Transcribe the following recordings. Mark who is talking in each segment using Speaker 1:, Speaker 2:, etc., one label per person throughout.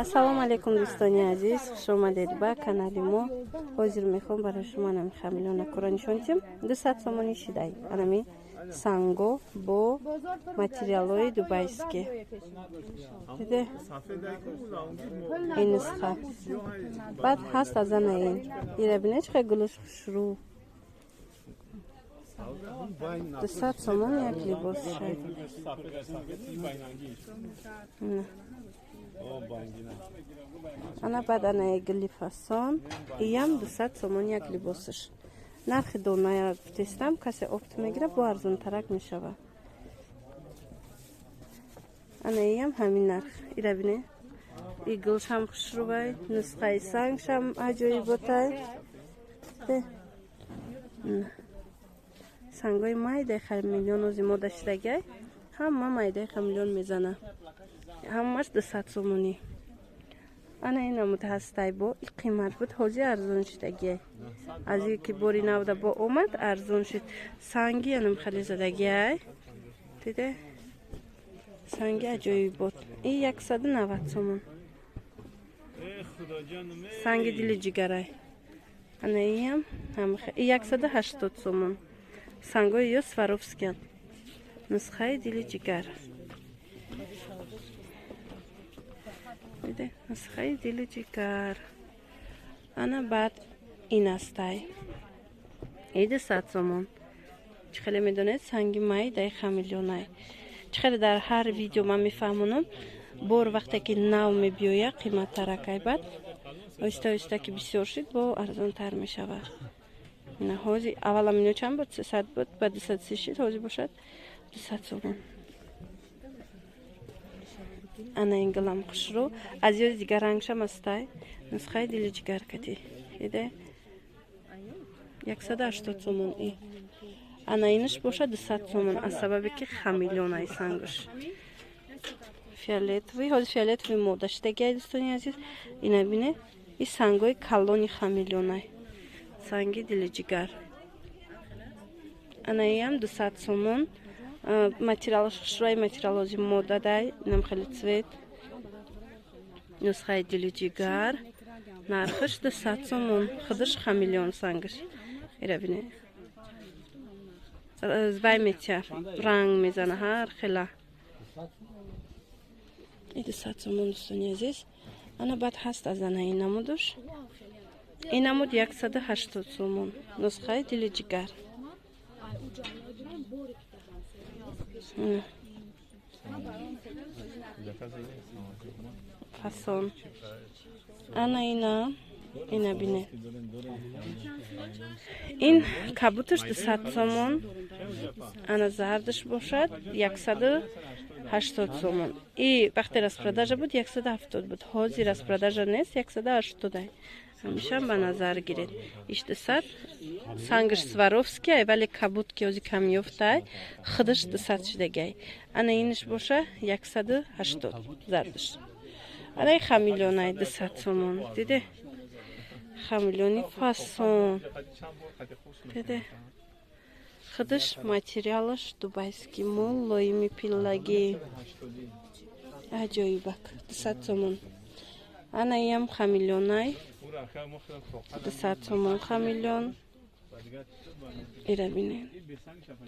Speaker 1: Ассалому алайкум, дӯстони азиз, хуш омадед ба канали мо. Ҳозир мехоҳам барои шумо анами хамелеонакора нишон диҳам. 200 сомонӣ шидай анами санго бо материалҳои дубайский. Диде, ин нусха баъд ҳаст аз ана ин. Ира бине, чӣ хел гулуш хушрӯ. 200 сомон як либос шай. Ана баъд анаи гули фасон, иям 200 сомон як либосаш. Нархи доная гуфтестам, касе опт мегирад, бо арзонтарак мешавад. Ана иям ҳамин нарх. Ира бине, и гулшам хушрӯвай, нусхаи сангшам аҷоиботай. Сангои майдаи хамелеон ози мода шидагиай, ҳама майдаи хамелеон мезана, ҳамаш 200 сомонӣ. Ана ин намуд ҳастай, бо и қимат буд, ҳозир арзон шидагиай. Аз ин ки бори навда бо омад, арзон шуд. Санги анам хеле задагиай, диде, санги аҷоибот. И 190 сомон, санги дили ҷигарай. Ана иам и 180 сомон. Сангои ё сваровскиян, нусхаи дили ҷигар. Диде, нусхаи дили ҷигар. Ана баъд ин астай, и 200 сомон. Чӣ хеле медонед, санги майдаи хамелеонай. Чӣ хеле дар ҳар видео ман мефаҳмонам, бор вақте ки нав мебиёяд, қиматтаракай, баъд оҳиста оҳиста ки бисёр шуд, бо арзонтар мешавад. Ина ҳозир аввалам ино чанд буд? 300 буд, ба 230 шид, ҳозир бошад 200 сомон. Ана ин гулам хушрӯ, аз ёди дигар рангшам астай, нусхаи дили ҷигар кати, диде, 180 сомон и. Ана инаш бошад 200 сомон, аз сабабе ки хамелеонай сангаш фиолетовый. Ҳозир фиолетовый мода шидагиай, дӯстони азиз. Ина бине, и сангои калони хамелеонай, санги дили ҷигар. Ана иам 200 сомон. Материалаш хушрӯи, материал ҳозир модадай. Инам хеле цвет, нусхаи дили ҷигар, нархаш 200 сомон. Худаш хамелеон сангаш. Ира бине, вай метия, ранг мезана ҳар хела. И 200 сомон, дӯстони азиз. Ана баъд ҳаст аз ана ин намудуш. Ин намуд 180 сомон, нусхаи дили ҷигар. Фасон. Ана ина, ина бине, ин кабуташ 200 сомон, ана зардаш бошад 180 сомон. И вақте распродажа буд, 170 буд, ҳозир распродажа нест, 180-ай. Ҳамеша ба назар гиред, иш 200, сангаш сваровский ай, вале кабут ки ҳозир камёфтай, худаш 200 шидагиай. Ана инаш боша 180, зардаш. Ана и хамелеонай 200 сомон. Диде, хамелеони фасон, диде, худаш материалаш дубайский, мулоими пиллагӣ, аҷоибак, 200 сомон. Ана иам хамелеонай 200 сомон, хамелеон. Ира бинед,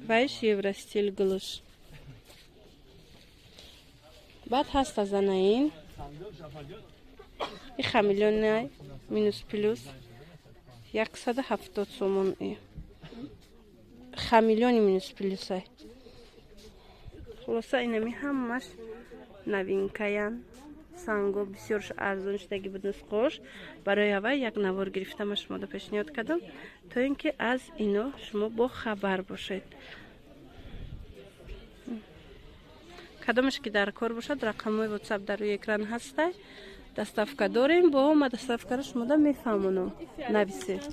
Speaker 1: вайш евростиль гулуш. Баъд ҳаст аз ана ин, и хамелеонай минус плюс, 170 сомон. И хамелеони минус плюсай. Хулоса, инами ҳамаш новинкаян. Санго бисёр арзон шудаги буд нусхош. Барои ҳавай як навор гирифтама, шумода пешниҳод кардам, то ин ки аз ино шумо бохабар бошед. Кадомаш ки дар кор бошад, рақамҳои ватсап дар рӯи экран ҳастай. Доставка дорем, бо ма доставкаро шумода мефаҳмонам, нависед.